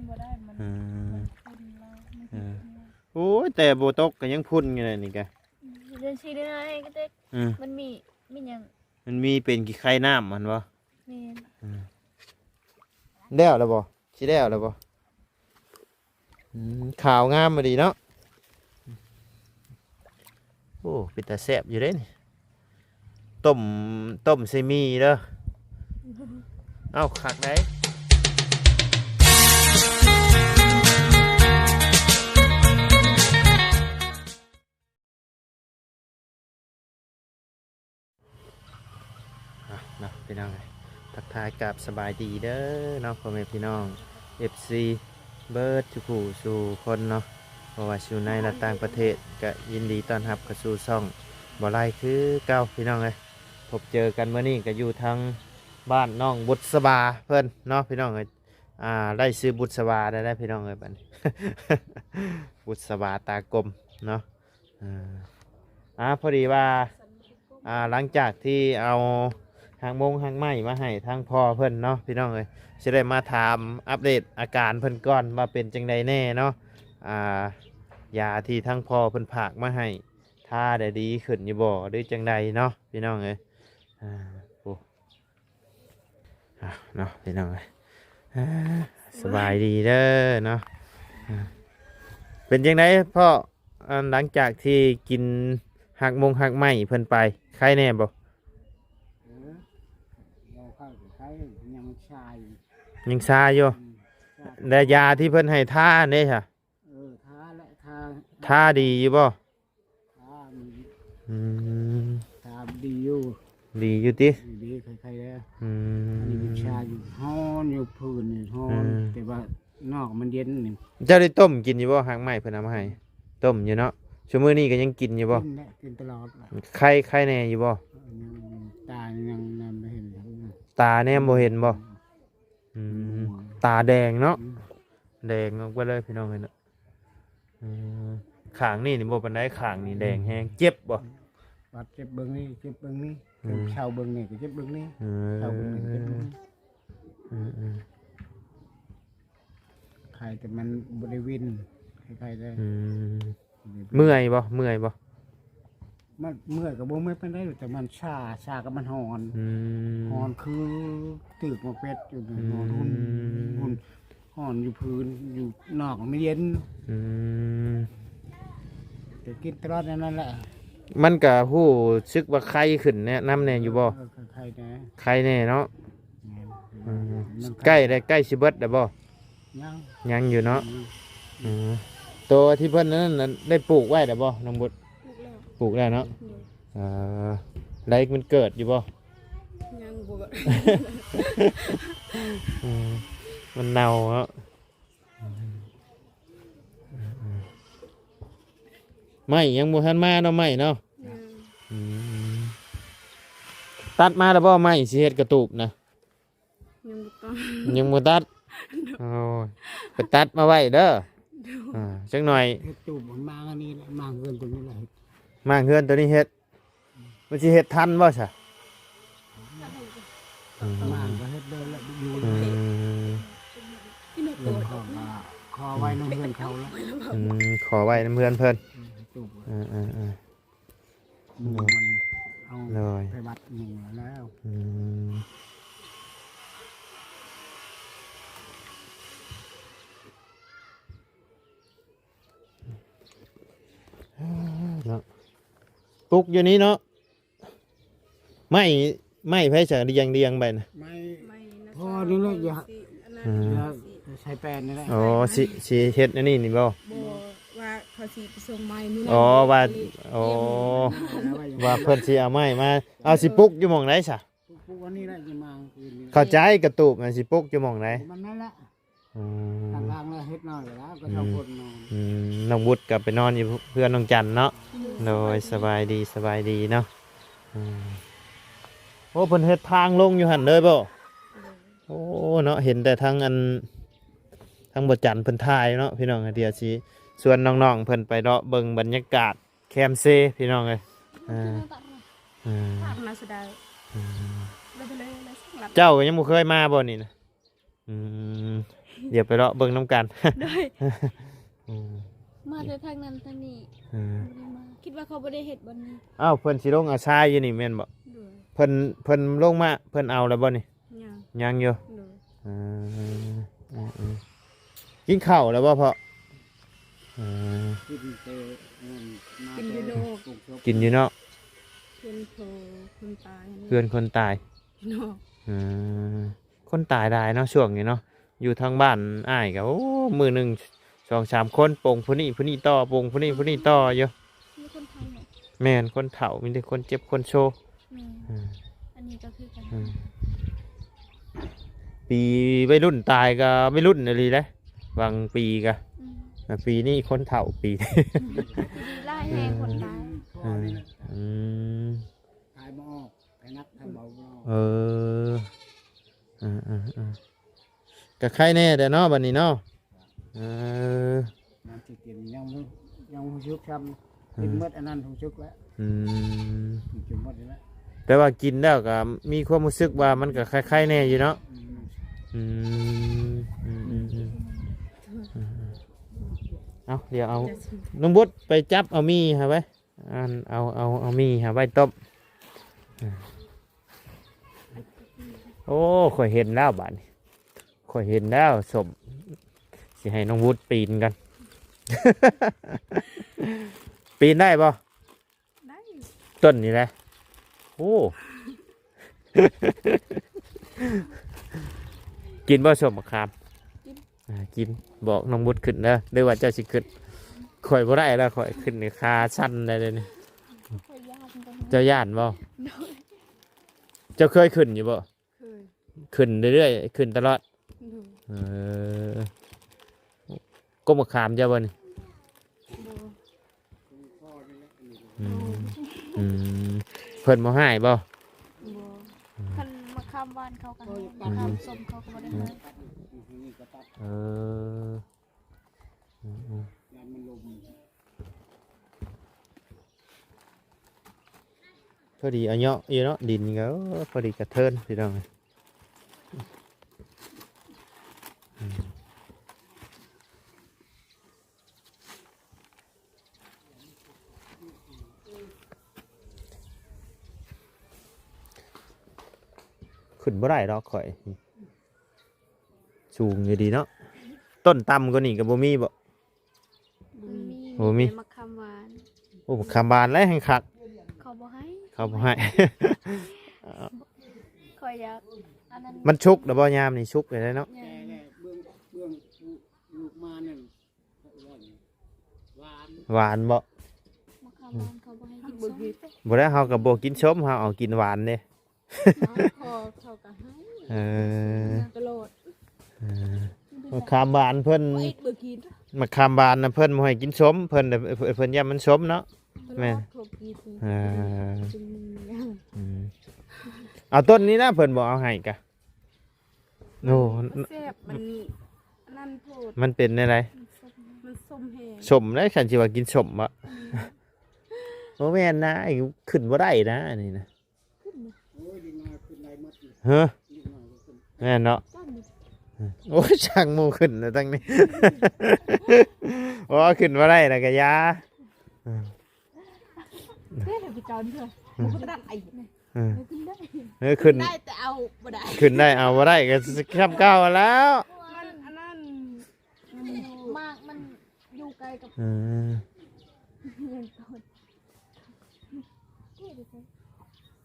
ບໍ່ໄດ້ ມັນ ອືມ ມັນຂຸ່ນລາວ ມັນ ເອີ ເປັນ ໂອ້ຍ ແຕ່ບໍ່ຕົກກໍຍັງຝຸ່ນຢູ່ເລີຍນີ້ກະ ເດືອນສີ່ເດືອນຫ້າກໍເຕັກ ອືມ ມັນມີ ມີຫຍັງ ມັນມີເປັນຂີ້ໄຄນ້ຳຫັ້ນບໍ່? ແມ່ນ ອືມ ແລ້ວລະບໍ່? ຊິແລ້ວລະບໍ່? ອືມ ຂາວງາມອີ່ຫຼີເນາະ ໂອ້ ເປັນຕາແຊບຢູ່ເດ້ນີ້ ຕົ້ມ ຕົ້ມໃສ່ໝີ່ເດີ ເອົ້າ ຄັກໄດ໋. ອ່ະເນາະ ພີ່ນ້ອງເອີຍ ທັກທາຍກາບສະບາຍດີເດີເນາະ ພໍ່ແມ່ພີ່ນ້ອງ ເອັຟຊີ ເບິດທຸກຜູ້ສູ່ຄົນເນາະ ບໍ່ວ່າຊິຢູ່ໃນ ແລະ ຕ່າງປະເທດ ກະຍິນດີຕ້ອນຮັບເຂົ້າສູ່ຊ່ອງບໍ່ໄລຄືເກົ່າ ພີ່ນ້ອງເອີຍ. ພົບເຈີກັນມື້ນີ້ກະຢູ່ທາງບ້ານນ້ອງບຸດສະບາເພິ່ນເນາະ ພີ່ນ້ອງເອີຍ ອ່າ ໄດ້ຊື່ບຸດສະບາໄດ້ ພີ່ນ້ອງເອີຍ ບັດນີ້ ບຸດສະບາຕາກົມເນາະ. ອ່າ ອ່າ ພໍດີວ່າ ອ່າ ຫຼັງຈາກທີ່ເອົາຮາກມົງຮາກໄມ້ມາໃຫ້ທາງພໍ່ເພິ່ນເນາະ ພີ່ນ້ອງເອີຍ ຊິໄດ້ມາຖາມອັບເດດອາການເພິ່ນກ່ອນວ່າເປັນຈັ່ງໃດແດ່ເນາະ. ອ່າ ຢາທີ່ທາງພໍ່ເພິ່ນຝາກມາໃຫ້ ທາໄດ້ດີຂຶ້ນຢູ່ບໍ່ ຫຼືຈັ່ງໃດເນາະ ພີ່ນ້ອງເອີຍ. ອ່າ ໂອ້ ເອົາເນາະ ພີ່ນ້ອງເອີຍ ອ່າ ສະບາຍດີເດີເນາະ ອ່າ ເປັນຈັ່ງໃດພໍ່ ອັນ ຫຼັງຈາກທີ່ກິນຮາກມົງຮາກໄມ້ເພິ່ນໄປ ໄຄແດ່ບໍ່? ເອີ ບໍ່ໄຄກໍໄຄ ຍັງຊາຢູ່ ຍັງຊາຢູ່ ອືມ ຊາ ແລະ ຢາທີ່ເພິ່ນໃຫ້ທາເດ້ຊະ? ເອີ ທາແຫຼະ ທາ ທາດີຢູ່ບໍ່? ທາ ອືມ ທາດີຢູ່ ດີຢູ່ຕິ? ດີໆ ໄຄໆ ແລ້ວ ອືມ ອັນນີ້ມັນຊາຢູ່ ຮ້ອນຢູ່ ພື້ນນີ້ຮ້ອນ ອືມ ແຕ່ວ່ານອກມັນເຢັນນີ້. ເຈົ້າໄດ້ຕົ້ມກິນຢູ່ບໍ່ ຮາກໄມ້ເພິ່ນເອົາມາໃຫ້? ຕົ້ມຢູ່ເນາະ ຊຸມື້ນີ້ກໍຍັງກິນຢູ່ບໍ່? ກິນແຫຼະ ກິນຕະຫຼອດແຫຼະ. ໄຄ ໄຄແດ່ຢູ່ບໍ່? ເອີ ຕາຍັງ ຍັງບໍ່ເຫັນ ຕາແນມບໍ່ເຫັນບໍ່? ອືມ ອືມ ຕາແດງເນາະ ອືມ ແດງອອກໄປເລີຍ ພີ່ນ້ອງເອີຍເນາະ. ເອີ ຂ້າງນີ້ນີ້ບໍ່ປານໃດ ຂ້າງນີ້ແດງແຮງ ເຈັບບໍ່? ບາດເຈັບເບິ່ງນີ້ ເຈັບເບິ່ງນີ້ ເອີ ເຊົາເບິ່ງນີ້ກໍເຈັບເບິ່ງນີ້ ເອີ ເຊົາເບິ່ງນີ້ກໍເຈັບເບິ່ງນີ້ ເອີ ເອີ ໄຄແຕ່ມັນບໍ່ໄດ້ວິນ ໄຄໆ ໄດ້ ອືມ ເມື່ອຍບໍ່? ເມື່ອຍບໍ່? ມັນເມື່ອຍກໍບໍ່ເມື່ອຍປານໃດ ແຕ່ມັນຊາ ຊາກັບມັນຮ້ອນ ອືມ ຮ້ອນຄືຖືກໝາກເປັດຢູ່ ອືມ ຮ້ອນຮຸນ ຮຸນ ຮ້ອນຢູ່ພື້ນ ຢູ່ນອກມັນເຢັນ ອືມ ແຕ່ກິນຕະຫຼອດແນວນັ້ນແຫຼະ. ມັນກະຮູ້ສຶກວ່າໄຄຂຶ້ນແນ່ ນຳແນ່ຢູ່ບໍ່? ເອີ ເອີ ໄຄແນ່ ໄຄແນ່ເນາະ ແມ່ນ ອືມ ມັນ ໃກ້ໄດ້ ໃກ້ຊິເບິດແລ້ວບໍ່? ຍັງ ຍັງຢູ່ເນາະ ອືມ ເອີ ໂຕທີ່ເພິ່ນນັ້ນນະ ໄດ້ປູກໄວ້ແລ້ວບໍ່ ນ້ອງບຸດ? ປູກແລ້ວ ປູກແລ້ວເນາະ ໂດຍ ເອີ ໄດ້ມັນເກີດຢູ່ບໍ່? ຍັງບໍ່ ເອີ ມັນເນົ່າເນາະ ອືມ ໄມ້ຍັງບໍ່ທັນມາເນາະ ໄມ້ເນາະ ຍັງ ອືມ ຕັດມາແລ້ວບໍ່ ໄມ້ຊິເຮັດກະຕູບນະ? ຍັງບໍ່ຕັດ ຍັງບໍ່ຕັດ ໂດຍ ໂອ້ຍ ໄປຕັດມາໄວ້ເດີ ໂດຍ ອ່າ ຈັກໜ່ອຍ ເຮັດຕູບມັນມາອັນນີ້ແຫຼະ ມາເຮືອນຕົວນີ້ແຫຼະ ເຮັດ ມາເຮືອນຕົວນີ້ເຮັດ ມັນຊິເຮັດທັນບໍ່ຊະ? ອືມ ມາກໍເຮັດໄດ້ແລ້ວ ຢູ່ ອືມ ເຮືອນເຂົາກໍຂໍໄວ້ນຳເຮືອນເຂົາແລ້ວ ອືມ ຂໍໄວ້ນຳເຮືອນເພິ່ນ ອືມ ຕູບ ເອີ ເອີ ເອີ ໝູ່ມັນເອົາ ໂດຍ ໄປວັດໝູ່ແລ້ວ ອືມ ເນາະ ປຸກຢູ່ນີ້ເນາະ ໄມ້ ໄມ້ໃຜສະລຽງໆ ໄປນະ? ໄມ້ ໄມ້ນະ ພໍນີ້ແຫຼະ ຢ່າ ອືມ ຢ່າໃສ່ແປ້ນນີ້ແຫຼະ ອໍ ຊິ ຊິເຮັດອັນນີ້ນີ້ບໍ່? ບໍ່ ວ່າເຂົາຊິໄປສົ່ງໄມ້ມື້ນັ້ນ ອໍ ວ່າ ເອີ ວ່າເພິ່ນຊິເອົາໄມ້ມາ ເອົາ ຊິປຸກຢູ່ໝ່ອງໃດຊະ? ປຸກ ປຸກອັນນີ້ແຫຼະ ຊິມາຄືນນີ້ ເຂົ້າໃຈ ກະຕູບມັນຊິປຸກຢູ່ໝ່ອງໃດ? ມັນນັ້ນແຫຼະ ອືມ ທາງຫຼັງລະເຮັດໜ້ອຍລະ ກໍ ອືມ ສອງຄົນນອນ ອືມ ນ້ອງບຸດກໍໄປນອນຢູ່ເຮືອນນ້ອງຈັນເນາະ ໂດຍ ສະບາຍດີ ສະບາຍດີເນາະ ອືມ ໂອ້ ເພິ່ນເຮັດທາງລົງຢູ່ຫັ້ນເລີຍບໍ່? ໂດຍ ໂອ້ ເນາະ ເຫັນແຕ່ທາງອັນ ທາງບໍ່ຈັນເພິ່ນຖ່າຍເນາະ ພີ່ນ້ອງ ດຽວຊິຊວນນ້ອງໆ ເພິ່ນໄປເລາະເບິ່ງບັນຍາກາດແຄມເຊ ພີ່ນ້ອງເອີຍ ເອີ ເຈົ້າກໍຍັງບໍ່ເຄີຍມາບໍ່ນີ້ນະ? ອືມ ດຽວໄປເລາະເບິ່ງນຳກັນ ໂດຍ ອືມ ມາແຕ່ທາງນັ້ນທາງນີ້ ເອີ ບໍ່ໄດ້ມາ ຄິດວ່າເຂົາບໍ່ໄດ້ເຮັດບ່ອນນີ້ ອ້າວ ເພິ່ນຊິລົງເອົາຊາຍຢູ່ນີ້ແມ່ນບໍ່? ໂດຍ ເພິ່ນ ເພິ່ນລົງມາ ເພິ່ນເອົາແລ້ວບໍ່ນີ້? ຍັງ ຍັງຢູ່ ໂດຍ ເອີ ເອີ ເອີ ກິນເຂົ້າແລ້ວບໍ່ພໍ່? ເອີ ກິນແຕ່ນັ້ນ ກິນຢູ່ນອກ ກິນຢູ່ເນາະ ເພື່ອນຄົນຕາຍຫັ້ນ ເພື່ອນຄົນຕາຍເນາະ ເອີ ຄົນຕາຍຫຼາຍເນາະຊ່ວງນີ້ເນາະ ຢູ່ທາງບ້ານອ້າຍກໍ ໂອ້ ມື້ໜຶ່ງສອງສາມຄົນ ປົງຜູ້ນີ້ຜູ້ນີ້ຕໍ່ ປົງຜູ້ນີ້ຜູ້ນີ້ຕໍ່ຢູ່ ມີຄົນເຖົ້າເນາະ ແມ່ນ ຄົນເຖົ້າ ມີແຕ່ຄົນເຈັບຄົນໂຊ ແມ່ນ ເອີ ອັນນີ້ກໍຄືກັນ ເອີ ປີໄວລຸ້ນຕາຍກໍໄວລຸ້ນອີ່ຫຼີເດ້ ບາງປີກໍ ອືມ ແຕ່ປີນີ້ຄົນເຖົ້າ ປີ ປີນີ້ຫຼາຍແຮງຄົນຕາຍ ເອີ ອືມ ຂາຍບໍ່ອອກ ຂາຍໜັກ ຂາຍເບົາບໍ່ອອກ ເອີ ເອີໆໆ ກໍໄຄແດ່ແຫຼະເນາະ ບັດນີ້ເນາະ ເອີ ມັນຊິກິນ ຍັງ ຍັງບໍ່ຮູ້ສຶກຊ້ຳ ອືມ ກິນໝົດອັນນັ້ນຮູ້ສຶກແລ້ວ ອືມ ກິນຈົນໝົດນີ້ແຫຼະ ແຕ່ວ່າກິນແລ້ວກໍມີຄວາມຮູ້ສຶກວ່າມັນກໍໄຄໆແດ່ຢູ່ເນາະ ອືມ ອືມ ອືມໆໆ ເອົາ ດຽວເອົາ ນ້ອງບຸດໄປຈັບເອົາໝີ່ໃຫ້ໄວ້ ອັນ ເອົາ ເອົາ ເອົາໝີ່ຫາໄວ້ຕົ້ມ ໂອ້ ຂ້ອຍເຫັນແລ້ວບາດນີ້ ຂ້ອຍເຫັນແລ້ວ ສົ້ມ ຊິໃຫ້ນ້ອງວຸດປີນກັນ ປີນໄດ້ບໍ່? ໄດ້ ຕົ້ນນີ້ແຫຼະ ໂອ້ ກິນບໍ່ສົ້ມໝາກຂາມ? ກິນ ອ່າ ກິນ ບອກນ້ອງບຸດຂຶ້ນເດີ ຫຼືວ່າເຈົ້າຊິຂຶ້ນ? ຂ້ອຍບໍ່ໄດ້ແລ້ວ ຂ້ອຍຂຶ້ນນີ້ຂາສັ່ນໄດ້ເດນີ້ ຂ້ອຍຢ້ານກັນ ເຈົ້າຢ້ານບໍ່? ໂດຍ ເຈົ້າເຄີຍຂຶ້ນຢູ່ບໍ່? ເຄີຍ ຂຶ້ນເລື້ອຍໆ ຂຶ້ນຕະຫຼອດ? ໂດຍ ເອີ ກົກໝາກຂາມເຈົ້າບໍ່ນີ້? ບໍ່ ອືມ ອືມ ເພິ່ນບໍ່ຮ້າຍບໍ່? ບໍ່ ອືມ ຄັນໝາກຂາມຫວານເຂົາກໍຮ້າຍ ອືມ ໝາກຂາມສົ້ມເຂົາກໍບໍ່ໄດ້ຮ້າຍ ເອີ ອືມໆ ພໍດີອາເຍາະຢູ່ເນາະ ດິນກໍ ເອີ ພໍດີກະເທີນພີ່ນ້ອງ ອືມ ຂຶ້ນບໍ່ໄດ້ດອກຂ້ອຍ ສູງຢູ່ດີເນາະ ຕົ້ນຕ່ຳກວ່ານີ້ກໍບໍ່ມີບໍ່? ບໍ່ມີ ບໍ່ມີ ແຕ່ໝາກຂາມຫວານ ໂອ້ ໝາກຂາມຫວານແຫຼະແຮ່ງຄັກ ເຂົາບໍ່ໃຫ້ ເຂົາບໍ່ໃຫ້ ຂ້ອຍຢາກ ອັນນັ້ນ ມັນສຸກແລ້ວບໍ່? ຍາມນີ້ສຸກແລ້ວເນາະ ແຕ່ແຫຼະເບື້ອງ ເບື້ອງ ລູກມານັ້ນ ຫວານ ຫວານບໍ່? ໝາກຂາມຫວານເຂົາບໍ່ໃຫ້ກິນສົ້ມ ບໍ່ໄດ້ ເຮົາກໍບໍ່ກິນສົ້ມ ເຮົາເອົາກິນຫວານເດ້ ເຂົາ ເຂົາກໍໃຫ້ ເອີ ຕະຫຼອດ ເອີ ໝາກຂາມຫວານເພິ່ນ ບໍ່ເຮັດບໍ່ກິນ ໝາກຂາມຫວານນະເພິ່ນບໍ່ໃຫ້ກິນສົ້ມ ເພິ່ນ ເພິ່ນຢ້ານມັນສົ້ມເນາະ ຕະຫຼອດ ແມ່ນ ເຂົາກິນ ເອີ ອືມ ເອົາຕົ້ນນີ້ນະ ເພິ່ນບໍ່ເອົາໃຫ້ກະ ໂອ້ ມັນແຊບ ມັນອັນນັ້ນໂພດ ມັນເປັນແນວໃດ? ມັນສົ້ມ ມັນສົ້ມແຮງ ສົ້ມເດ້ ຄັນຊິວ່າກິນສົ້ມບໍ? ອືມ ບໍ່ແມ່ນນະ ຂຶ້ນບໍ່ໄດ້ນະ ອັນນີ້ນະ ຂຶ້ນບໍ່? ໂອ້ຍ ເດັກນ້ອຍຂຶ້ນໄດ້ໝົດນີ້ ຮະ ເດັກນ້ອຍກໍຂຶ້ນ ແມ່ນເນາະ ຊັ້ນນີ້ ໂອ້ຍ ຊ່າງໝູ່ຂຶ້ນນະ ຕັ້ງນີ້ ໂອ້ ຂຶ້ນບໍ່ໄດ້ລະກະຢ່າ ເດ້ ໃຫ້ໄປເຈົ້າເທື່ອ ອືມ ບໍ່ໄດ້ ເອີ ຂຶ້ນໄດ້ ເອີ ຂຶ້ນ ຂຶ້ນໄດ້ ແຕ່ເອົາບໍ່ໄດ້ ຂຶ້ນໄດ້ເອົາບໍ່ໄດ້ກໍຄືເກົ່າຫັ້ນແຫຼ້ວ ມັນອັນນັ້ນ ມັນຢູ່ ໝາກມັນຢູ່ໃກ້ກັບ ເອີ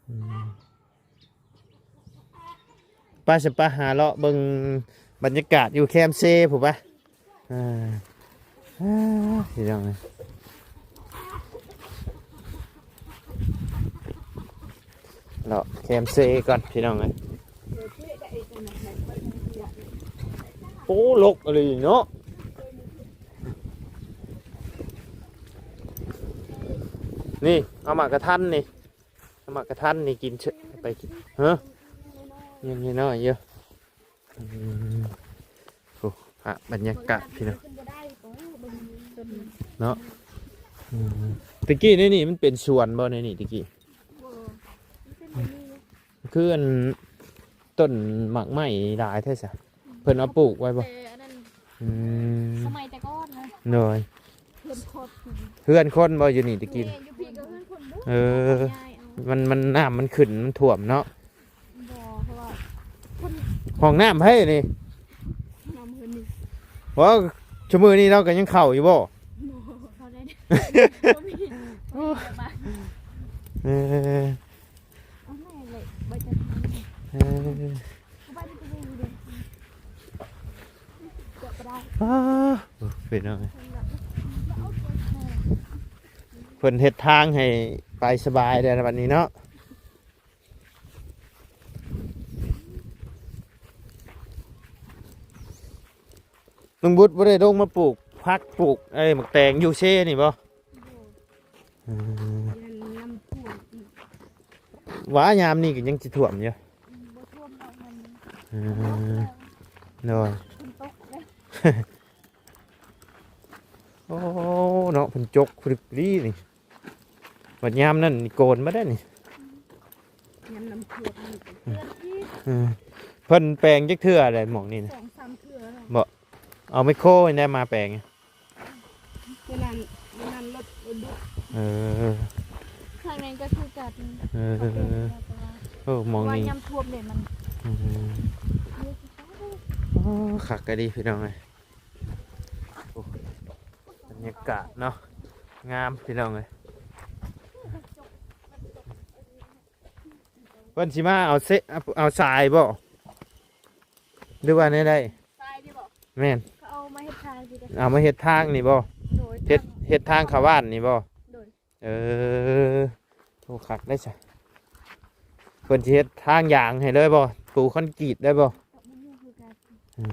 ອືມ ໄປ ຊິໄປຫາເລາະເບິ່ງບັນຍາກາດຢູ່ແຄມເຊພຸ້ນປະ ອ່າ ອ່າ ພີ່ນ້ອງເອີຍ ເລາະແຄມເຊກ່ອນພີ່ນ້ອງເອີຍ ໂອ້ ລົກອີ່ຫຼີເນາະ ນີ້ ເອົາໝາກກະທັນນີ້ ເອົາໝາກກະທັນນີ້ກິນ ໄປກິນ ຮະ ຍັງນ້ອຍຢູ່ ອືມ ໂອ້ ພາບບັນຍາກາດພີ່ນ້ອງ ເນາະ ອືມ ຕະກີ້ໃນນີ້ມັນເປັນສວນບໍ່ ໃນນີ້ຕະກີ້? ບໍ່ ມັນເປັນແບບນີ້ ຄືອັນຕົ້ນໝາກໄມ້ຫຼາຍແທ້ຊະ ເພິ່ນເອົາປູກໄວ້ບໍ່? ແຕ່ອັນນັ້ນ ອືມ ສະໄໝແຕ່ກ່ອນນະ ໂດຍ ເຮືອນຄົນ ເຮືອນຄົນບໍ່ຢູ່ນີ້ຕະກີ້? ແມ່ນ ຢູ່ພີ້ກໍເຮືອນຄົນເບິດ ເອີ ຍ້າຍເອົາ ມັນ ມັນ ນ້ຳມັນຂຶ້ນ ມັນຖ້ວມເນາະ. ບໍ່ ເພາະວ່າຄົນ ຫ້ອງນ້ຳໃຜນີ້? ຫ້ອງນ້ຳເພິ່ນນີ້. ບໍ່ ຊຸມື້ນີ້ລາວກໍຍັງເຂົ້າຢູ່ບໍ່? ບໍ່ ເຂົ້າໄດ້ ບໍ່ມີ ບໍ່ມີ ເອີ ເອົາແມ່ເລີຍ ບໍ່ຈະ ເອີ ເອົາໄປ ມັນກໍບໍ່ໄດ້ ເກືອບບໍ່ໄດ້ ອ້າ ເປັນຫຍັງ? ເພິ່ນເຮັດທາງໃຫ້ໄປສະບາຍແລ້ວບັດນີ້ເນາະ. ລຸງບຸດບໍ່ໄດ້ລົງມາປູກຜັກ ປູກໄອ້ໝາກແຕງຢູ່ເຊນີ້ບໍ່? ອືມ ຢ້ານນ້ຳຖ້ວມອີກ ວ່າຍາມນີ້ກໍຍັງຊິຖ້ວມຢູ່ ອືມ ບໍ່ຖ້ວມດອກມັນ ອືມ ໂດຍ ຝົນຕົກເດ້ ໂອ້ ເນາະ ເພິ່ນຈົກພໍດີນີ້ ບັດຍາມນັ້ນນີ້ໂກນມາໄດ້ນີ້ ຍາມນ້ຳຖ້ວມນີ້ກໍເປື້ອນອີກ ເອີ ເພິ່ນແປງຈັກເທື່ອແລ້ວໝ່ອງນີ້ນະ? ສອງສາມເທື່ອແລ້ວ ບໍ່ ເອົາແມັກໂຄນີ້ແຫຼະມາແປງ ມື້ນັ້ນ ມື້ນັ້ນລົດ ລົດດຸ ເອີ ທາງນັ້ນກໍຄືກັນ ເອີ ເຂົາແປງແລ້ວ ແຕ່ວ່າ ໂອ້ ໝ່ອງນີ້ ວ່າຍາມຖ້ວມເດ້ມັນ ອືມ ໂອ້ ຄັກກະດີພີ່ນ້ອງເອີຍ. ໂອ້ ບັນຍາກາດເນາະ ງາມພີ່ນ້ອງເອີຍ. ເພິ່ນຊິມາເອົາເຊ ເອົາ ເອົາຊາຍບໍ່ ຫຼືວ່າແນວໃດ? ຊາຍນີ້ບໍ່? ແມ່ນ ເຂົາເອົາມາເຮັດທາງນີ້ເດ້ ເອົາມາເຮັດທາງນີ້ບໍ່? ໂດຍ ເຮັດ ເຮັດທາງເຂົ້າບ້ານນີ້ບໍ່? ໂດຍ ເອີ ໂອ້ ຄັກໄດ໋ຊະ ເພິ່ນຊິເຮັດທາງຢາງໃຫ້ເລີຍບໍ່? ປູຄອນກຣີດໄດ້ບໍ່? ອືມ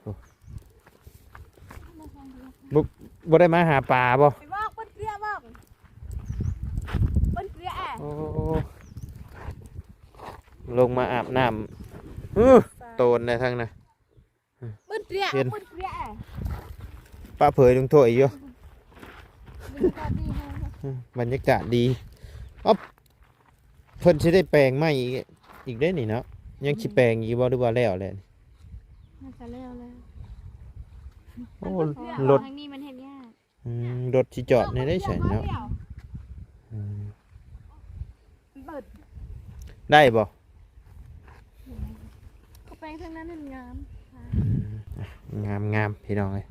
ໂອ້ ບໍ່ ບໍ່ໄດ້ມາຫາປາບໍ່? ໄປບອກເພິ່ນເກືອບອກ ເພິ່ນເກືອແອ ໂອ້ ລົງມາອາບນ້ຳ ເອີ ໂຕນໄດ້ທັງນະ ເພິ່ນເກືອ ເພິ່ນເກືອແອ ປະເຜີຍລົງຖ້ວຍຢູ່ ບັນຍາກາດດີແຮງ ບັນຍາກາດດີ ອອບ ເພິ່ນຊິໄດ້ແປງໃໝ່ອີກ ອີກເດ້ນີ້ເນາະ ຍັງຊິແປງອີກບໍ່ ຫຼືວ່າແລ້ວແລ້ວນີ້? ໜ້າຈະແລ້ວແລ້ວ ໂອ້ ລົດ ທາງນີ້ມັນເຮັດຍາກ ອືມ ລົດຊິຈອດໃນໃດໃສເນາະ ອືມ ໄດ້ບໍ່? ເຂົ້າໄປທາງນັ້ນນັ້ນງາມ ອືມ ງາມໆ ພີ່ນ້ອງເອີຍ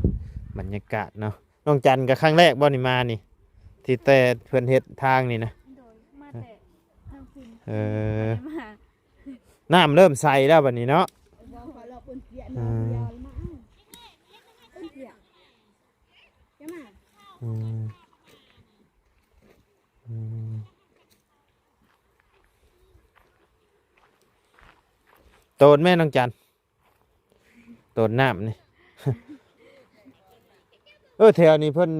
ບັນຍາກາດເນາະ. ນ້ອງຈັນກໍຄັ້ງແລກບໍ່ນີ້ມານີ້ ທີ່ແຕ່ເພິ່ນເຮັດທາງນີ້ນະ? ໂດຍ ມາແຕ່ທາງພຸ້ນ ເອີ ມາ ນ້ຳເລີ່ມໃສແລ້ວບັດນີ້ເນາະ ອືມ ອືມ ອືມ ໂຕນແມ່ນ້ອງຈັນ ໂຕນນ້ຳນີ້ ເອີ ແຖວນີ້ເພິ່ນ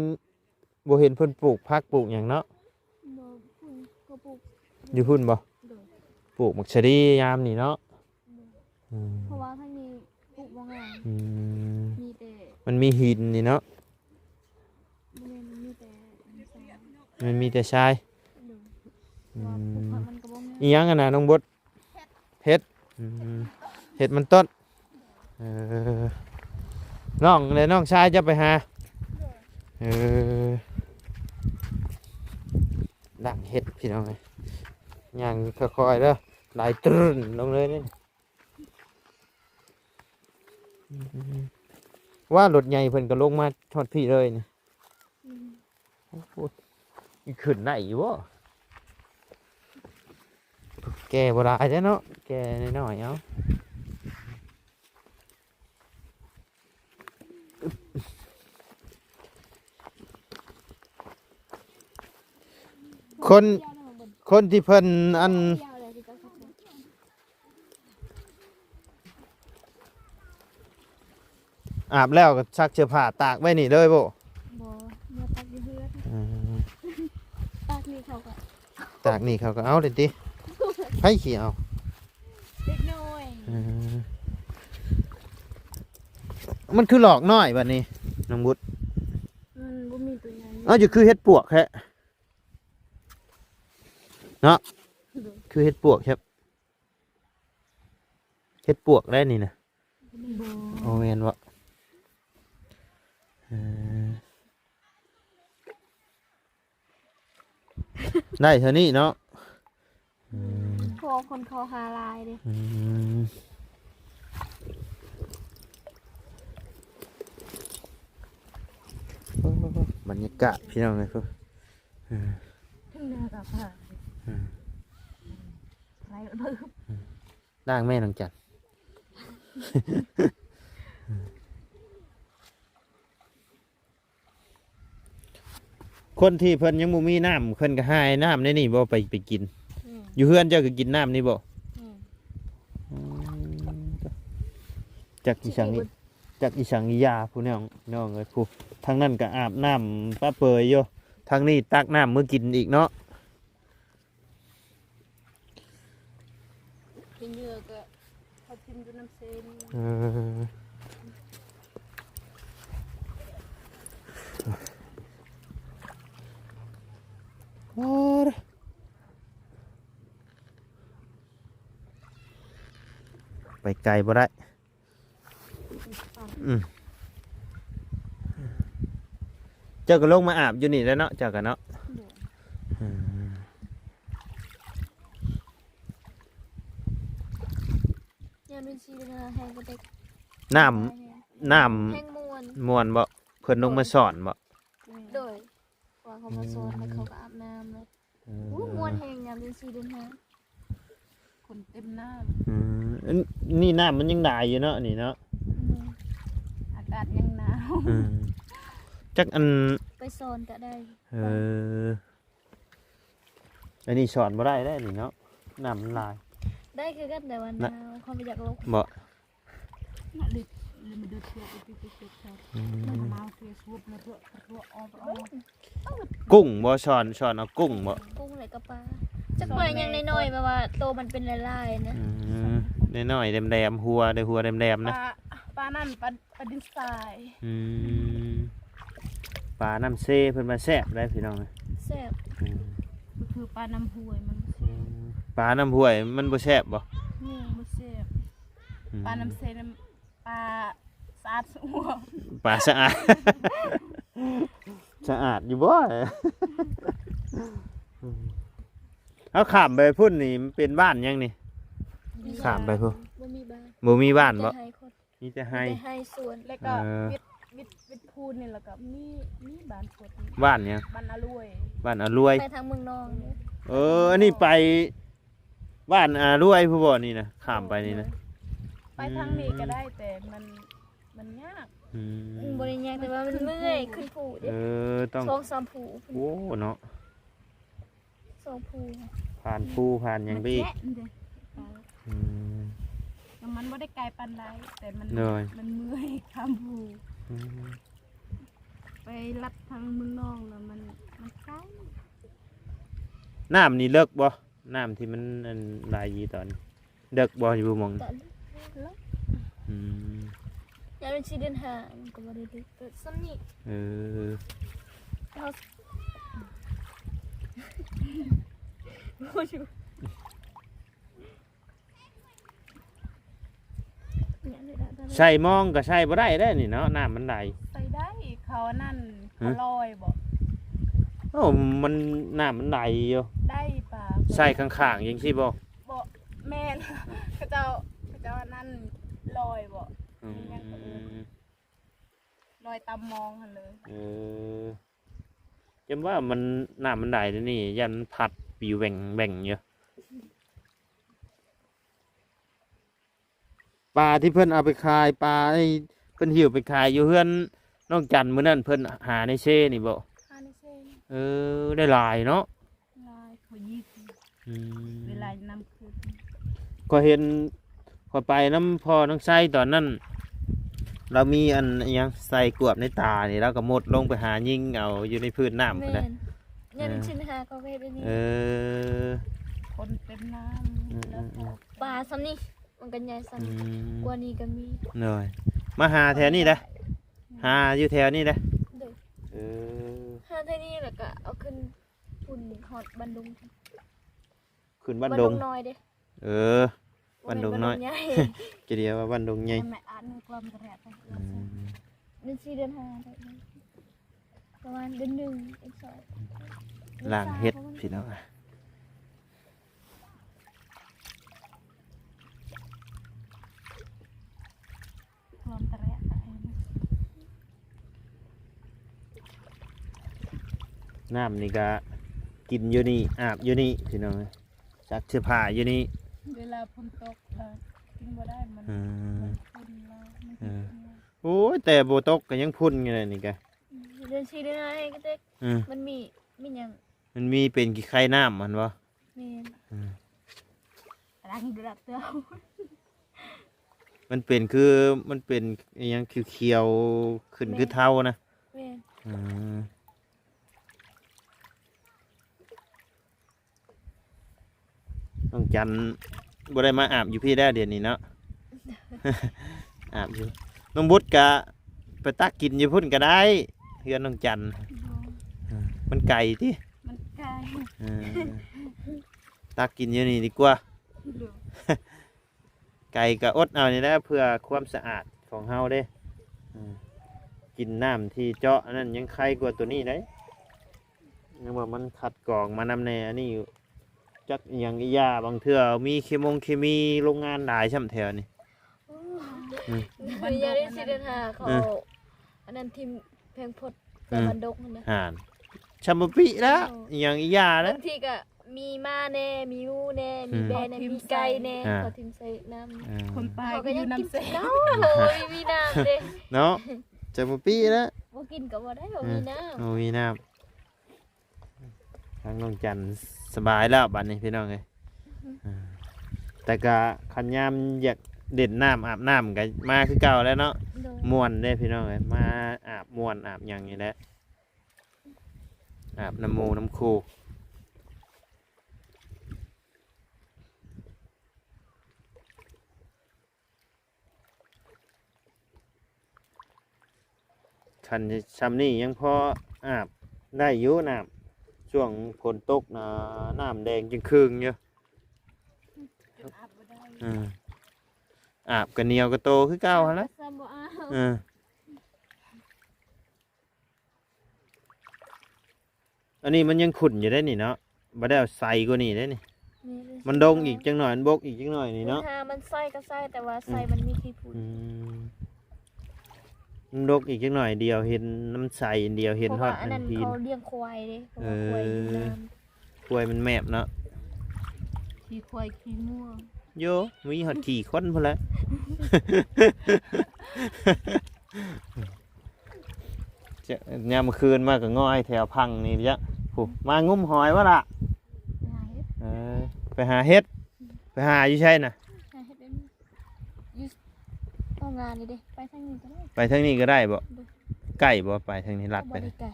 ບໍ່ເຫັນເພິ່ນປູກຜັກປູກຫຍັງເນາະ ບໍ່ ເພິ່ນກໍປູກ ຢູ່ພຸ້ນບໍ່? ໂດຍ ປູກໝາກສາລີຍາມນີ້ເນາະ ໂດຍ ອືມ ເພາະວ່າທາງນີ້ປູກບໍ່ງາມ ອືມ ມີແຕ່ ມັນມີຫີນນີ້ເນາະ ບໍ່ແມ່ນ ມັນມີແຕ່ຊາຍ ມັນມີແຕ່ຊາຍ ໂດຍ ອືມ ເພາະວ່າປູກຜັກມັນກໍບໍ່ງາມ ອີຫຍັງຫັ້ນນະນ້ອງບົດ? ເຫັດ ອືມ ເຫັດມັນຕົ້ນ ເອີ ນ້ອງແລະນ້ອງຊາຍຈະໄປຫາ ເອີ ດັງເຫັດພີ່ນ້ອງເອີຍ ຍ່າງຄ່ອຍໆເດີ ໄຫຼຕຣຶ້ນລົງເລີຍນີ້ ອືມ ວ່າລົດໃຫຍ່ເພິ່ນກໍລົງມາຮອດພີ້ເລີຍນີ້ ອືມ ໂອ້ໂຫ ຂຶ້ນໄດ້ຢູ່ບໍ່? ແກ່ບໍ່ຫຼາຍເດ້ເນາະ ແກ່ນ້ອຍໆ ເອົາ ຄົນ ຄົນທີ່ເພິ່ນ ອັນ ອາບແລ້ວກໍຊັກເສື້ອຜ້າຕາກໄວ້ນີ້ເລີຍບໍ່? ບໍ່ ເມືອຕາກຢູ່ເຮືອນ ອືມ ຕາກນີ້ເຂົາກໍ ຕາກນີ້ເຂົາກໍເອົາເດ້ຕິ ໃຜຊິເອົາ ເດັກນ້ອຍ ອືມ ມັນຄືຫຼອກນ້ອຍບັດນີ້ນ້ອງບຸດ ມັນບໍ່ມີຕົວໃຫຍ່ ເອົ້າ ຢູ່ຄືເຫັດປວກແທ້ເນາະ ໂດຍ ຄືເຫັດປວກແທ້. ເຫັດປວກໄດ້ນີ້ນະ. ບໍ່ ບໍ່ແມ່ນບໍ່? ເອີ ໄດ້ເທົ່ານີ້ເນາະ. ອືມ ເພາະວ່າຄົນເຂົາຫາຫຼາຍເດ້. ອືມ ໂອ້ ບັນຍາກາດພີ່ນ້ອງເອີຍ. ເອີ ເທິງໜ້າກໍຜ່ານ ເອີ ໄຫຼເບິ່ງ ລ້າງແມ່ນ້ອງຈັນ. ຄົນທີ່ເພິ່ນຍັງບໍ່ມີນ້ຳ ເພິ່ນກໍຫານ້ຳໃນນີ້ບໍ່ ໄປ ໄປກິນ? ແມ່ນ. ຢູ່ເຮືອນເຈົ້າກໍກິນນ້ຳນີ້ບໍ່? ແມ່ນ. ອືມ ຈັກອີ່ສັງ ຈັກອີ່ສັງອີ່ຢາ ຜູ້ນ້ອງ ນ້ອງເອີຍ. ຜູ້ທາງນັ້ນກໍອາບນ້ຳປະເປີຍຢູ່ ທາງນີ້ຕັກນ້ຳມື້ກິນອີກເນາະ. ເປັນເຫຍື່ອກໍເຂົາຖິ້ມຢູ່ນ້ຳເຊນີ້. ເອີ ໄປໄກບໍ່ໄດ້. ອືມ ເຈົ້າກໍລົງມາອາບຢູ່ນີ້ແຫຼະເນາະ ເຈົ້າກໍເນາະ. ໂດຍ. ອືມ ຍາມເປັນຊີເດີນຫາແຮງກໍໄດ້ ນ້ຳ ນ້ຳ ແຮງມ່ວນ ມ່ວນບໍ່? ເພິ່ນລົງມາສອນບໍ່? ໂດຍ. ວ່າເຂົາມາສອນ ອືມ ແລ້ວເຂົາກໍອາບນ້ຳເລີຍ. ເອີ ໂອ້ ມ່ວນແຮງຍາມເປັນຊີເດີນຫາ ຄົນເຕັມນ້ຳ. ອືມ ອັນນີ້ນ້ຳມັນຍັງຫຼາຍຢູ່ເນາະ ນີ້ເນາະ. ອືມ ອາກາດຍັງໜາວ. ອືມ ຈັກອັນ ໄປສອນກໍໄດ້. ເອີ ອັນນີ້ສອນບໍ່ໄດ້ເດ້ນີ້ເນາະ ນ້ຳມັນຫຼາຍ. ໄດ້ຄືກັນ ແຕ່ວ່າໜາວ ເຂົາບໍ່ຢາກລົງ. ບໍ່ ອືມ ກຸ້ງບໍ່? ສອນ ສອນເອົາກຸ້ງບໍ່? ກຸ້ງແລ້ວກໍປາ ຈັກໜ້ອຍຍັງນ້ອຍໆ ແບບວ່າໂຕມັນເປັນລາຍໆນະ. ອືມ ນ້ອຍໆ ແຫຼມໆ ຫົວ ໄດ້ຫົວແຫຼມໆນະ. ປາ ປານັ້ນ ປາ ປາດິນຊາຍ. ອືມ ປານ້ຳເຊເພິ່ນວ່າແຊບເດ້ພີ່ນ້ອງ. ແຊບ. ອືມ ກໍຄືປານ້ຳຫ້ວຍມັນບໍ່ແຊບ. ອືມ ປານ້ຳຫ້ວຍມັນບໍ່ແຊບບໍ່? ແມ່ນ ບໍ່ແຊບ. ອືມ ປານ້ຳເຊນັ້ນປາສະອາດ. ປາສະອາດ ສະອາດຢູ່ບໍ່? ເຮົາຂ້າມໄປພຸ້ນນີ້ ມັນເປັນບ້ານຫຍັງນີ້? ຂ້າມໄປພຸ້ນ ບໍ່ມີບ້ານ ບໍ່ມີບ້ານບໍ່? ມີແຕ່ໄຮ່ຄົນ ມີແຕ່ໄຮ່ ມີແຕ່ໄຮ່ສວນ ແລ້ວກໍ ເອີ ວິດ ວິດ ວິດພູນີ້ ແລ້ວກໍມີ ມີບ້ານຄົນ. ບ້ານຫຍັງ? ບ້ານອາລວຍ. ບ້ານອາລວຍ ໄປທາງເມືອງນອງ. ເອີ ອັນນີ້ໄປ ບ້ານອາລວຍພຸ້ນບໍ່ນີ້ນະ? ຂ້າມໄປນີ້ນະ. ໄປທາງນີ້ກໍໄດ້ ແຕ່ມັນ ມັນຍາກ. ອືມ ອືມ ບໍ່ໄດ້ຍາກ ແຕ່ວ່າມັນເມື່ອຍຂຶ້ນພູເດ້. ເອີ ຕ້ອງສອງສາມພູພຸ້ນ. ໂອ້ ເນາະ ສອງພູ ຜ່ານພູ ຜ່ານຫຍັງໄປອີກ. ອືມ ແຕ່ມັນບໍ່ໄດ້ໄກປານໃດ ແຕ່ມັນ ໂດຍ ມັນເມື່ອຍຂ້າມພູ. ອືມ ໄປລັດທາງເມືອງນອງນະ ມັນ ມັນໄກ. ນ້ຳນີ້ເລິກບໍ່? ນ້ຳທີ່ມັນອັນໄຫຼຢູ່ຕອນ ເລິກບໍ່ ຢູ່ໝ່ອງ? ກໍເລິກ. ອືມ ຍາມເປັນຊີເດືອນຫ້າມັນກໍບໍ່ໄດ້ເລິກ ກໍສ່ຳນີ້. ເອີ ເຮົາ ໃສ່ມອງກໍໃສ່ບໍ່ໄດ້ເດ້ນີ້ເນາະ ນ້ຳມັນໄຫຼ. ໃສ່ໄດ້ ເຂົາອັນນັ້ນ ຮະ? ເຂົາລອຍບໍ່? ໂອ້ ມັນ ນ້ຳມັນໄຫຼຢູ່. ໄດ້ປາ ໃສ່ຂ້າງໆຈັ່ງຊີ້ບໍ່? ບໍ່ແມ່ນ ເຂົາເຈົ້າ ເຂົາເຈົ້າອັນນັ້ນລອຍບໍ່? ອືມ ຍັງເຂົາເອີ້ນລອຍຕາມມອງຫັ້ນເລີຍ. ເອີ ຈັ່ງວ່າມັນ ນ້ຳມັນໄຫຼນີ້ ຢ້ານມັນພັດປິວແຫວ່ງໆຢູ່. ປາທີ່ເພິ່ນເອົາໄປຂາຍ ປາໄອ້ເພິ່ນຫິ້ວໄປຂາຍຢູ່ເຮືອນນ້ອງຈັນມື້ນັ້ນ ເພິ່ນຫາໃນເຊນີ້ບໍ່? ຫາໃນເຊນີ້. ເອີ ໄດ້ຫຼາຍເນາະ. ຫຼາຍ ເຂົາຍິງ. ອືມ ເວລານ້ຳຂຶ້ນ ຂ້ອຍເຫັນ ຂ້ອຍໄປນຳພໍ່ນ້ອງໄຊຕອນນັ້ນ ລາວມີອັນອີ່ຫຍັງໃສ່ກວບໃນຕານີ້ ລາວກໍມຸດລົງໄປຫາຍິງເອົາຢູ່ໃນພື້ນນ້ຳ. ແມ່ນ ພຸ້ນນະ. ຍາມເປັນຊີເດືອນຫ້າເຂົາກໍເຮັດແບບນີ້. ເອີ ຄົນເຕັມນ້ຳ. ອືມ ແລ້ວກໍ ອືມ ປາສ່ຳນີ້ ມັນກໍໃຫຍ່ສ່ຳ ອືມ ກວ່ານີ້ກໍມີ. ໂດຍ ມາຫາແຖວນີ້ເດ້. ອືມ ຫາຢູ່ແຖວນີ້ເດ້. ໂດຍ. ເອີ ຫາແຖວນີ້ ແລ້ວກໍເອົາຂຶ້ນພຸ້ນ ຮອດບ້ານດົງ ຂຶ້ນບ້ານດົງ ບ້ານດົງນ້ອຍເດ້. ເອີ ບ້ານດົງນ້ອຍ ຈະເອີ້ນວ່າບ້ານດົງໃຫຍ່ ແມ່ນ ອາດມີຄວາມກະແລະ ອືມ ເດືອນສີ່ເດືອນຫ້າ ປະມານເດືອນໜຶ່ງ ເດືອນສອງ ລ້າງເຫັດ ເດືອນສາມ ພີ່ນ້ອງ. ນ້ຳນີ້ກະກິນຢູ່ນີ້ ອາບຢູ່ນີ້ພີ່ນ້ອງ ຊັກເສື້ອຜ້າຢູ່ນີ້. ເວລາຝົນຕົກກໍກິນບໍ່ໄດ້ ມັນ ອືມ ມັນຂຸ່ນແລ້ວ ມັນ ເອີ ເຮັດຫຍັງ. ໂອ້ຍ ແຕ່ບໍ່ຕົກກໍຍັງຝຸ່ນຢູ່ເລີຍນີ້ກະ ເດືອນສີ່ເດືອນຫ້າກໍເຕັກ ອືມ ມັນມີ ມີຫຍັງ ມັນມີເປັນຂີ້ໄຄນ້ຳຫັ້ນບໍ່? ແມ່ນ ອືມ ກຳລັງເດືອດເຕີບ ມັນເປັນຄື ມັນເປັນອີ່ຫຍັງຂຽວໆ ຂຶ້ນ ແມ່ນ ຄືເທົ້ານະ ແມ່ນ ອືມ. ນ້ອງຈັນບໍ່ໄດ້ມາອາບຢູ່ພີ້ແລ້ວດຽວນີ້ເນາະ ອາບຢູ່ ນ້ອງບຸດກະໄປຕັກກິນຢູ່ພຸ້ນກະໄດ້ ເຮືອນນ້ອງຈັນ ມັນໄກຕິ ມັນໄກ ເອີ ຕັກກິນຢູ່ນີ້ດີກວ່າ ໂດຍ. ໄກ່ກໍອົດເອົານີ້ແຫຼະ ເພື່ອຄວາມສະອາດຂອງເຮົາເດ້ ອືມ ກິນນ້ຳທີ່ເຈາະອັນນັ້ນຍັງໄຄກວ່າໂຕນີ້ໄດ໋ ຍັງວ່າມັນຄັດກອງມານຳແດ່ ອັນນີ້ຈັກອີ່ຫຍັງອີ່ຢ່າ ບາງເທື່ອມີເຄມົງເຄມີໂລງງານຫຼາຍຊ້ຳແຖວນີ້ ອືມ ຢູ່ບ້ານດົງ ເຂົາ ເອີ ອັນນັ້ນທີ່ແພງໂພດ ແຕ່ ອືມ ບ້ານດົງຫັ້ນນະ ຫັ້ນ ຊຳບໍ່ປິແລ້ວ ໂດຍ ອີ່ຫຍັງອີ່ຢ່າແລ້ວ ບາງທີກໍ ມີໝາແດ່ ມີໝູແດ່ ມີ ອືມ ແບ້ແດ່ ມີໄກ່ແດ່ ອ່າ ເຂົາຖິ້ມໃສ່ນ້ຳ ເອີ ຄົນປາຍກໍຢູ່ນຳແຊ ເຂົາກໍຍັງກິນຄືເກົ່າ ໂອ້ຍ ມີນ້ຳເດ້ເນາະ ຈະບໍ່ປີ້ແລ້ວ ບໍ່ກິນກໍບໍ່ໄດ້ ບໍ່ມີນ້ຳ ບໍ່ມີນ້ຳ ທາງນ້ອງຈັນສະບາຍແລ້ວບັດນີ້ພີ່ນ້ອງເອີຍ ອ່າ ແຕ່ກະຄັນຍາມຢາກຫຼິ້ນນ້ຳອາບນ້ຳກໍມາຄືເກົ່າແຫຼະເນາະ ໂດຍ ມ່ວນເດ້ພີ່ນ້ອງເອີຍ ມາອາບມ່ວນອາບຫຍັງນີ້ແຫຼະ ອາບນ້ຳໝູນ້ຳຄູ ຄັນຊ່ຳນີ້ຍັງພໍອາບໄດ້ຢູ່ນ້ຳ ຊ່ວງຝົນຕົກນະ ນ້ຳແດງຈຶ່ງຄຶ່ງຢູ່ ຈົນອາບບໍ່ໄດ້ ເອີ ອາບກໍໜຽວກໍໂຕຄືເກົ່າຫັ້ນແຫຼະ ເອີ. ອັນນີ້ມັນຍັງຂຸ່ນຢູ່ເດ້ນີ້ເນາະ ບໍ່ໄດ້ເອົາໃສກວ່ານີ້ເດ້ນີ້ ແມ່ນ ມັນດົງອີກຈັກໜ້ອຍ ມັນບົກອີກຈັກໜ້ອຍນີ້ເນາະ ມັນຫາ ມັນໃສກໍໃສ ແຕ່ວ່າໃສ ອືມ ມັນມີຂີ້ຝຸ່ນ ອືມ ມັນດົກອີກຈັກໜ້ອຍ ດຽວເຫັນນ້ຳໃສ ດຽວເຫັນຮອດ ເພາະວ່າອັນນັ້ນ ຫີນ ເຂົາລ້ຽງຄວາຍເດ້ ເພາະວ່າ ເອີ ຄວາຍຢູ່ນ້ຳ ຄວາຍມັນແມບເນາະ ຂີ້ຄວາຍຂີ້ງົວ ໂຢ ມີຮອດຂີ້ຄົນພຸ້ນແຫຼະ. ຈະ ຍາມມື້ຄືນມາກໍງອຍແຖວພັງນີ້ລະ ຜູ້ ມາງຸ້ມຫອຍບໍ່ລະ ໄປຫາເຫັດ ເອີ ໄປຫາເຫັດ ໄປຫາຢູ່ໃສນະ ຫາເຫັດຢູ່ໂຮງງານນີ້ເດ້ ໄປທາງນີ້ກໍໄດ້ ໄປທາງນີ້ກໍໄດ້ບໍ່ ໂດຍ ໃກ້ບໍ່ ໄປທາງນີ້ລັດໄປ ບໍ່ໄດ້ໄກ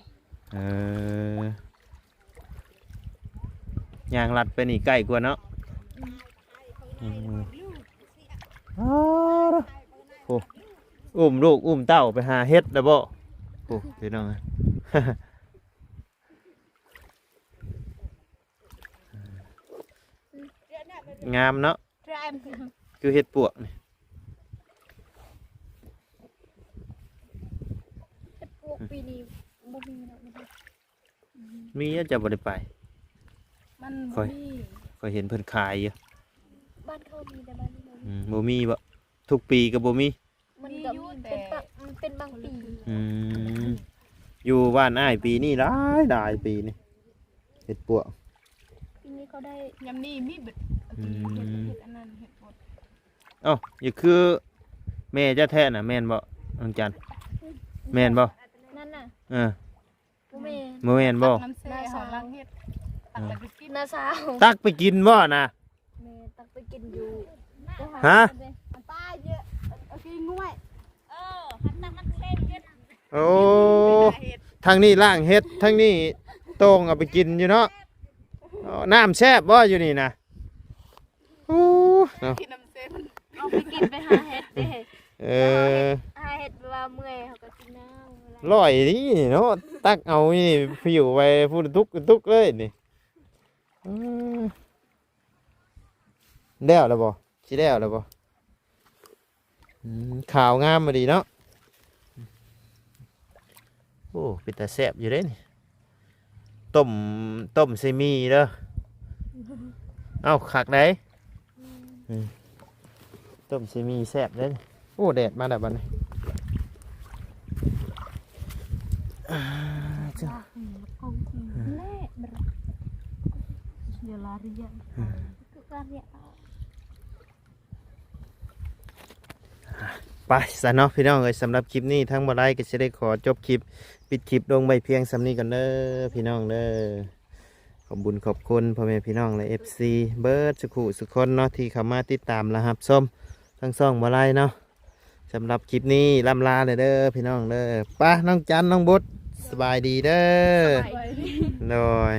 ເອີ ຍ່າງລັດໄປນີ້ໃກ້ກວ່າເນາະ ອືມ ອືມ ອ້າວ ໂອ້ ອຸ້ມລູກອຸ້ມເຕົ້າໄປຫາເຫັດແລ້ວບໍ່ ໂອ້ ພີ່ນ້ອງ ງາມເນາະ ຄືເຫັດປວກນີ້ ເຫັດປວກປີນີ້ບໍ່ມີເນາະ ມີ ເຈົ້າບໍ່ໄດ້ໄປ ມັນບໍ່ມີ ຂ້ອຍ ຂ້ອຍເຫັນເພິ່ນຂາຍຢູ່ ບ້ານເຂົາມີ ແຕ່ບ້ານນີ້ບໍ່ມີ ອືມ ບໍ່ມີບໍ່ ທຸກປີກໍບໍ່ມີ ມັນກໍມີ ມີຢູ່ ເປັນ ແຕ່ ປະ ເປັນບາງປີ ອືມ ຢູ່ບ້ານອ້າຍປີນີ້ຫຼາຍ ຫຼາຍປີນີ້ ເຫັດປວກ ປີນີ້ເຂົາໄດ້ ຍາມນີ້ມີເບິດ ອືມ ເຫັດ ເຫັດອັນນັ້ນ ເຫັດບົດ ເອົ້າ ຢ່າຄືແມ່ເຈົ້າແທ້ນະ ແມ່ນບໍ່ ນ້ອງຈັນ ແມ່ນບໍ່ ນັ້ນນະ ເອີ ບໍ່ແມ່ນ ບໍ່ແມ່ນບໍ່ ຕັກນ້ຳແຊ່ ນ້າສາວ ເຮົາລັກເຮັດ ຕັກແລ້ວກໍກິນ ນ້າສາວ ຕັກໄປກິນບໍ່ນະ ແມ່ນ ຕັກໄປກິນຢູ່ ຮະ ປາເຍອະ ເອົາກິນງວຍ ເອີ ຫັນຕັກນ້ຳແຊ່ເຮັດ ໂອ້ ທາງນີ້ລ້າງເຫັດ ທາງນີ້ໂຕ່ງເອົາໄປກິນຢູ່ເນາະ ນ້ຳແຊບບໍ່ຢູ່ນີ້ນະ ໂອ້ ເນາະ ກິນນ້ຳເຊ ມັນ ເອົາໄປກິນ ໄປຫາເຫັດເດ້ ເອີ ຫາເຫັດ ເວລາເມື່ອຍເຮົາກໍກິນນ້ຳ ລອຍນີ້ເນາະ ຕັກເອົານີ້ຜິວໄປພຸ້ນ ຕຸກຕຸກເລີຍນີ້ ອືມ ແລ້ວລະບໍ່? ຊິແລ້ວແລ້ວບໍ່? ອືມ ຂາວງາມອີ່ຫຼີເນາະ. ໂອ້ ເປັນຕາແຊບຢູ່ເດ້ນີ້ ຕົ້ມ ຕົ້ມໃສ່ໝີ່ເດີ. ເອົ້າ ຄັກໃດ໋. ອືມ ອືມ ຕົ້ມໃສ່ໝີ່ແຊບເດ້. ໂອ້ ແດດມາແລ້ວບັດນີ້. ອາ ເຈົ້າ ໄປຊະເນາະພີ່ນ້ອງເອີຍ, ສຳລັບຄລິບນີ້ທາງບໍ່ໄລກໍຊິໄດ້ຂໍຈົບຄລິບ ປິດຄລິບລົງໄວ້ພຽງສ່ຳນີ້ກ່ອນເດີພີ່ນ້ອງເດີ. ຂອບບຸນຂອບຄຸນພໍ່ແມ່ພີ່ນ້ອງ ແລະ ເອັຟຊີ ເບິດສຸຂູສຸຄົນເນາະ ທີ່ເຂົ້າມາຕິດຕາມ ແລະ ຮັບຊົມທາງຊ່ອງບໍ່ໄລເນາະ. ສຳລັບຄລິບນີ້ລ່ຳລາແລ້ວເດີພີ່ນ້ອງເດີ. ໄປ ນ້ອງຈັນ ນ້ອງບຸດ ສະບາຍດີເດີ. ສະບາຍດີ. ໂດຍ.